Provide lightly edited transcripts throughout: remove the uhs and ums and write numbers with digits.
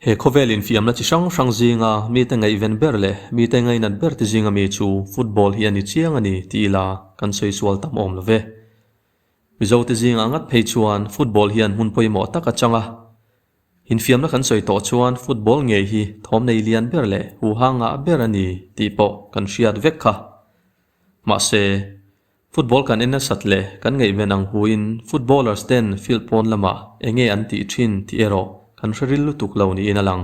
He khawvel infiamna chi hrang hrang zinga mite ngaihven ber leh mite ngainat ber te zinga mi chu football hi a ni chiang a ni ti ila kan sawi sual tam awm lo ve. Mizote zingah ngat phei chuan football hian hmun pawimawh tak a chang a. Infiamna kan sawi tawh chuan football ngei hi thawm nei lian ber leh huha ngah ber a ni tih pawh kan hriat vek kha. Mahse, Football kan en nasat leh kan ngaihven ang huin footballers ten field pawn lamah enge an tih thin tih erawh kan hre ril lutuk lo niin a lang.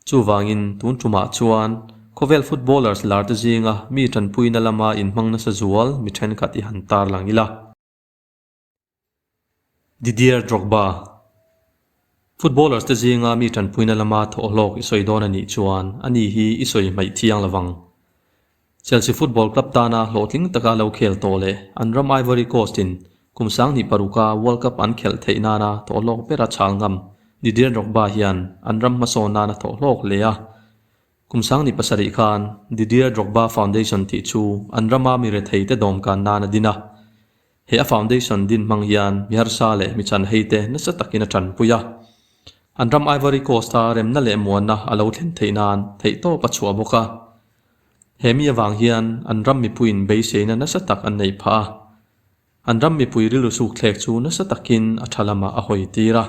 Chuvangin tun tumah chuan khawvel footballers lar te zinga mi tanpuina lama inhmang nasa zual mi thenkhat i han tarlang ila. Didier Drogba, Footballers te zinga mi tanpuina lama thawh hlawk i sawi dawn a nih chuan ani hi i sawi hmaih thiang lovang. Chelsea Football Club tana hlawhtling taka lo khel tawh leh an ram Ivory Coast in kum 2006a World Cup an khelh theih nana thawh hlawk bera chhal ngam Didier Drogba hian an ram hmasawn nana thawh hlawk hle a. Kum 2007 khan Didier Drogba Foundation tih chu an rama mi rethei te dawmkan nan a din a. He a foundation din hmang hian mi harsa leh mi chanhei te nasa takin a tanpui a. An ram Ivory Coast a remna leh muanna a lo thlen theih nan theihtawp a chhuah bawk a. He mi avang hian an ram mipuiin beiseina nasa tak an neih phah a. An ram mipui rilru sukthlek chu nasa takin a tha lamah a hawi tir a.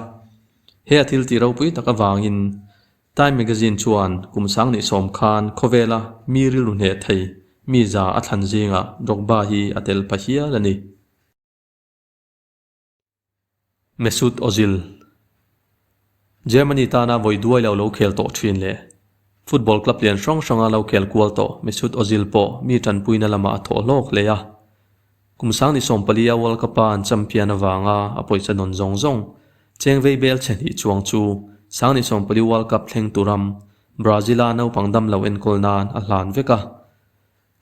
He a thil tih ropui tak avangin Time Magazine chuan kum 2010 khan khawvela mi rilru hneh thei mi za a thlan zingah Drogba hi a tel pha hial a ni. Mesut Ozil, Germany tana vawi duai lo lo khel tawh thin leh football club lian hrang hranga lo khel kual tawh Mesut Ozil pawh mi tanpuina lamah a thawh hlawk hle a. Kum 2014 a World Cup-a an champion avanga a pawisa nawn zawng zawng cheng vei bel chhe hnih chuang chu 2014 World Cup thleng tu ram Brazil-a naupang dam lo enkawl nan a hlan vek a.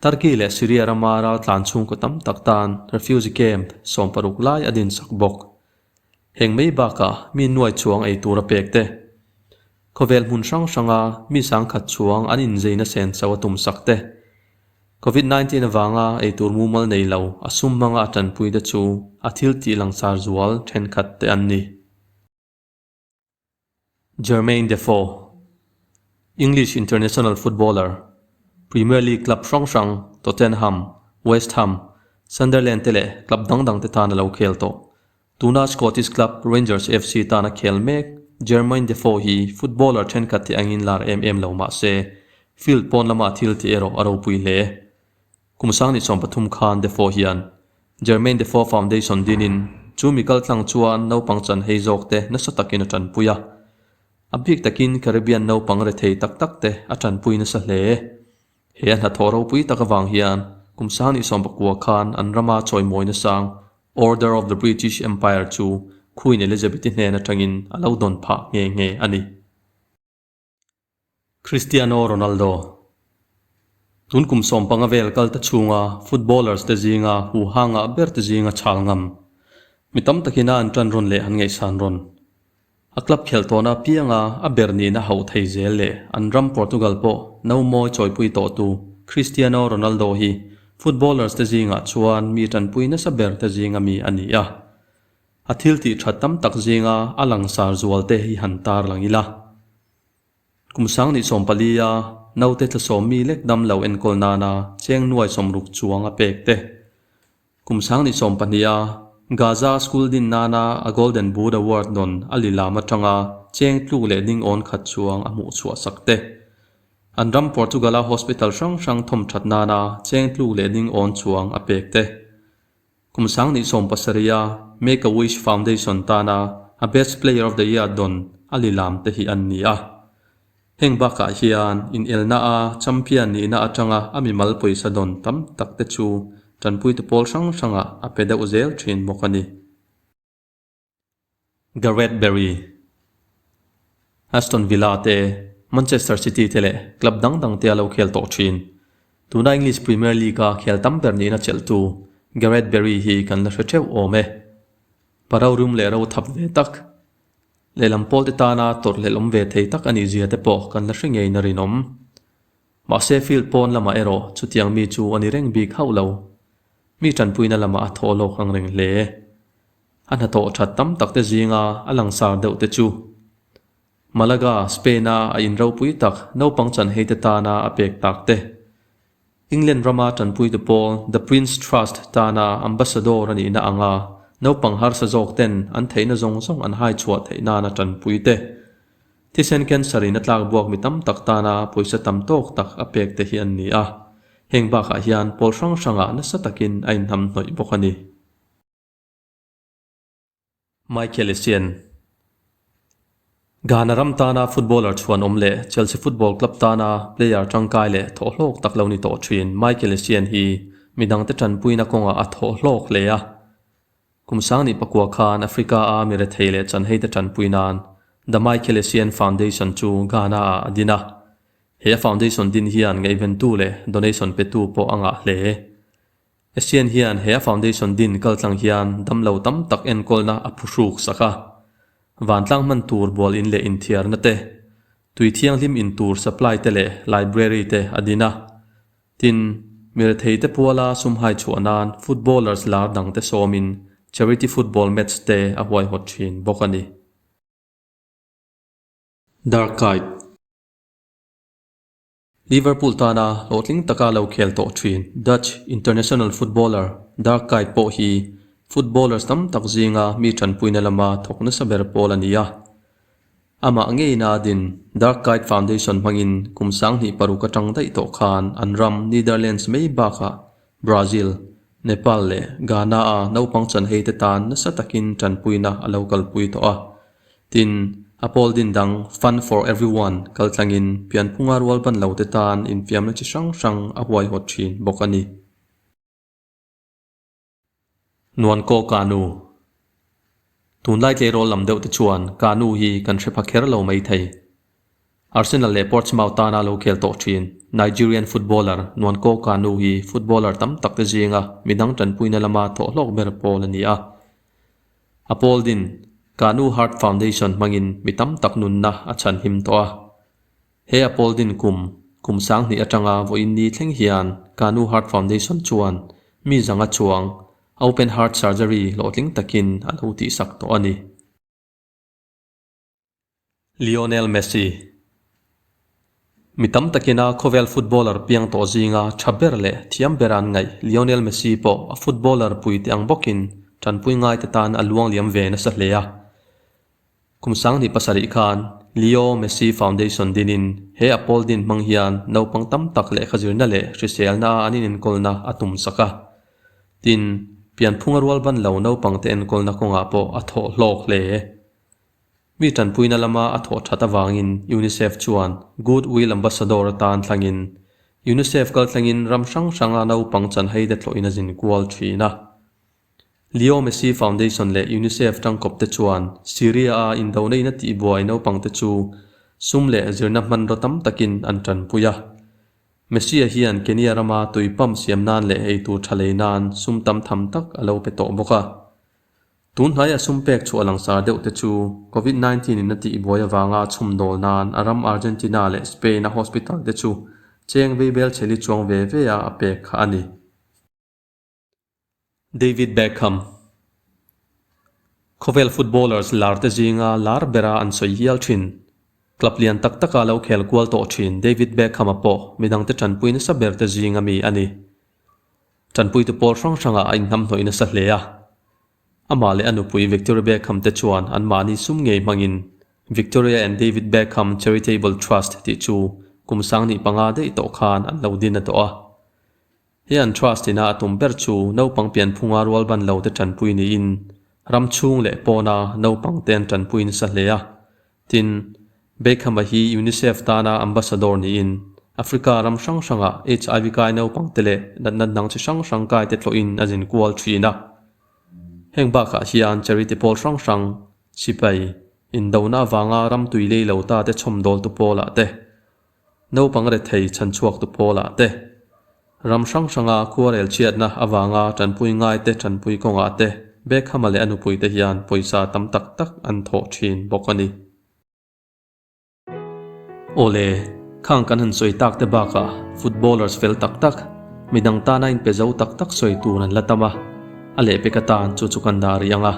Turkey leh Syria rama raltlan chhungkaw tam tak tan refugee camp 60 lai a dinsak bawk. Heng mai bakah mi nuai chuang ei tur a pek te. Khawvel hmun hrang hranga mi 10,000 chuang an inzeina sen cho a tumsak te. Covid 19 avanga ei tur mumal nei lo a sum hmanga a tanpui te chu a thil tih langsar zual thenkhat te an ni. Jermaine Defoe, English international footballer, Premier League club hrang hrang Tottenham, West Ham, Sunderland te leh club dang dang te tan a lo khel tawh. Tuna Scottish club Rangers FC tana khel mek Jermaine Defoe hi footballer thenkhat te angin lar em em lo mah se, field pawn lama thil tih erawh a ropui hle. Kum 2013 khan Defoe hian Jermaine Defoe Foundation dinin chu mi kaltlang chuan naupang chan hei zawk te nasa takin a tanpui a. A bik takin Caribbean naupang rethei tak tak te a tanpui nasa hle. He a hnathawh ropui tak avang hian kum 2019 khan an rama chawimawina sang Order of the British Empire chu Queen Elizabeth-i hnen atangin a lo dawn phah nghe nghe a ni. Cristiano Ronaldo, Tun kum 15 vel kal ta chhunga footballers te zinga huha ngah ber te zinga chhal ngam. Mi tam takina an tan rawn leh an ngaihsan rawn. A club khelh tawhna apianga a ber nihna hauh thei zel leh an ram Portugal pawh no mawi chawipui tawhtu Cristiano Ronaldo hi footballers te zingah chuan mi tanpui nasa ber te zinga mi a ni a. A thil tih that tam tak zinga a langsar zual te hi han tarlang ila. Kum 2014 a naute thlasawm mi lek dam lo enkawl nana cheng nuai 60 chuang a pek te. Kum 2020 a Gaza School din nana a Golden Boot Award dawn a lilam atanga cheng tluk leh ding awn khat chuang a hmuh chhuah sak te. An ram Portugal a hospital hrang hrang thawm that nana cheng tluk leh ding awn chuang a pek te. Kum 2017 a Make a Wish Foundation tana a Best Player of the Year dawn a lilam te hi an ni a. Heng bakah hian inelna a champion nihna atanga a mimal pawisa dawn tam tak te chu tanpuitu pawl hrang hrangah a pe deuh zel thin bawk a ni. Gareth Barry, Aston Villa te, Manchester City te leh club dang dang te a lo khel tawh thin. Tuna English Premier League a khel tam ber nihna chelhtu Gareth Barry hi kan la hre theuh awm e. Pa rorum leh ro thap ve tak, lehlam pawl te tana tawrhhlelh awm ve thei tak a nih zia te pawh kan la hre ngeiin a rinawm. Mahse field pawn lamah erawh chutiang mi chu a ni reng bik hauh lo. Mi tanpuina lamah a thawh lawk ang reng hle. A hnathawh that tam tak te zinga a langsar deuh te chu. Malaga, Spain-a a in ropui tak naupang chanheite tana a pek tak te. England rama tanpuitu pawl The Prince Trust tana ambassador a nihna anga naupang harsa zawk ten an theihna zawng zawng an hai chhuah theih nana tanpui te. Thisen cancer in a tlak buak mi tam tak tana pawisa tam tawk tak a pek te hi an ni a, heng bakah hian pawl hrang hrangah nasa takin a inhnamhnawih bawk a ni. Michael Essien, Ghana ram tana footballer chhuanawm leh Chelsea Football Club tana player tangkai leh thawhhlawk tak lo ni tawh thin Michael Essien hi midangte tanpuina kawngah a thawhhlawk hle a. Kum sangni pakua khan Africa-a mi rethei leh chanheite tanpui nan The Michael Essien Foundation chu Ghana-ah a din a. He a foundation din hian ngaihventu leh donation petu pawh a ngah hle. Essien hian he a foundation din kaltlang hian damlo tam tak enkawlna a phuhruk sak a. Vantlang hman tur bual in leh inthiarna te, tui thianghlim in tur supply te leh library te a din a. Tin, mi retheite puala sum hai chhuah nan footballers lar dangte sawmin charity football match te a huaihawt thin bawk a ni. Dark Kite. Liverpool tana hlawhtling taka lo khel tawh thin Dutch international footballer Dirk Kuyt pawh hi footballers tam tak zinga mi tanpuina lama thawk nasa ber pawl a ni a. Amah ngeina a din Dirk Kuyt Foundation hmangin kum 2006 atang daih tawh khan an ram Netherlands mai bakah Brazil, Nepal leh Ghana-a naupang chanheite tan nasa takin tanpuina a lo kalpui tawh a. Tin, a pawl din dang Fun for Everyone kaltlangin pianphunga rual ban lote tan infiamna chi hrang hrang a huaihawt thin bawk a ni. Nuankaw Kanu Tunlai tleirawl lam deuh te chuan Kanu hi kan hre pha kher lo mai thei. Arsenal leh Portsmouth tana lo khel tawh thin Nigerian footballer Nwankwo Kanu hi footballer tam tak te zinga midang tanpuina lama thawhhlawk ber pawl a ni a. A pawl din Kanu Heart Foundation hmangin mi tam tak nunna a chhanhim tawh a. He a pawl din kum kum 2000 atanga vawiin ni thleng hian Kanu Heart Foundation chuan mi zanga chuang open heart surgery hlawhtling takin a lo tihsak tawh a ni. Lionel Messi Mi tam takina khawvel footballer piang tawh zinga tha ber leh thiam ber an ngaih Lionel Messi pawh a footballer puite ang bawkin tanpui ngaite tan a luang liam ve nasa hle a. Kum 2007 khan Leo Messi Foundation dinin he a pawl din hmang hian naupang tam tak lehkha zirna leh hriselna an inenkawlna a tum sak a. Tin, pianphunga rual ban lo naupangte enkawlna kawngah pawh a thawh hlawk hle. Mi tanpuina lama a thawh that avangin UNICEF chuan Good Will Ambassador atan thlangin UNICEF kalthlangin ram hrang hranga naupang chanhei te tlawhin a zin kual thin a. Leo Messi Foundation leh UNICEF tangkawp te chuan Syria-a indona in a tihbuai naupang te chu sum leh zirna hmanraw tam takin an tanpui a. Messi-a hian Kenya rama tui pump siam nan leh eitur tha lei nan sum tam tham tak a lo pe tawh bawk a. Tun hnaia sum pek chhuah langsar deuh te chu Covid 19 in a tihbuai avanga chhumdawl nan a ram Argentina leh Spain a hospital te chu cheng veibel chheli chuang ve ve a a pek kha a ni. David Beckham Khawvel footballers lar te zinga lar bera an sawi hial thin. Club lian tak taka lo khel kual tawh thin David Beckham-a pawh midangte tanpui nasa ber te zinga mi a ni. Tanpuitu pawl hrang hrangah a inhnamhnawih nasa hle a. Amah leh a nupui Victoria Beckham te chuan anmahni sum ngei hmangin Victoria and David Beckham Charitable Trust tih chu kum 2005 daih tawh khan an lo din a tawh a. He an trust ina a tum ber chu naupang pianphunga rualban lo te tanpui niin ram chhung leh pawna naupang te an tanpui nasa hle a. Tin, Beckham-a hi UNICEF tana ambassador niin Africa ram hrang hrangah HIV kai naupang te leh natna dang chi hrang hrang kai te tlawhin a zin kual thin a. Heng bakah hian charity pawl hrang hrang, sipai, indona avanga ram tui lei lo ta te chhawmdawltu pawlah te, Naupang rethei chhanchhuaktu pawlah te, ram hrang hranga khuarel chhiatna avanga tanpui ngaite tanpui kawngah te Beckham-a leh a nupuite hian pawisa tam tak tak an thawh thin bawk a ni. Awle, khang kan han sawi tak te bakah footballers fel tak tak, midang tana inpe zo tak tak sawi tur an la tam a, a lehpek atan chu chu kan dah rih ang a.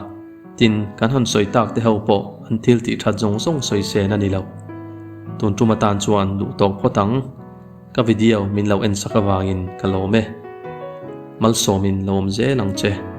Tin, kan han sawi tak te ho pawh an thil tih that zawng zawng sawi sen a ni lo. Tun tum atan chuan duh tawk phawt ang. Ka video min lo en sak avangin ka lawm e. Malsawmin lo awm zel ang che.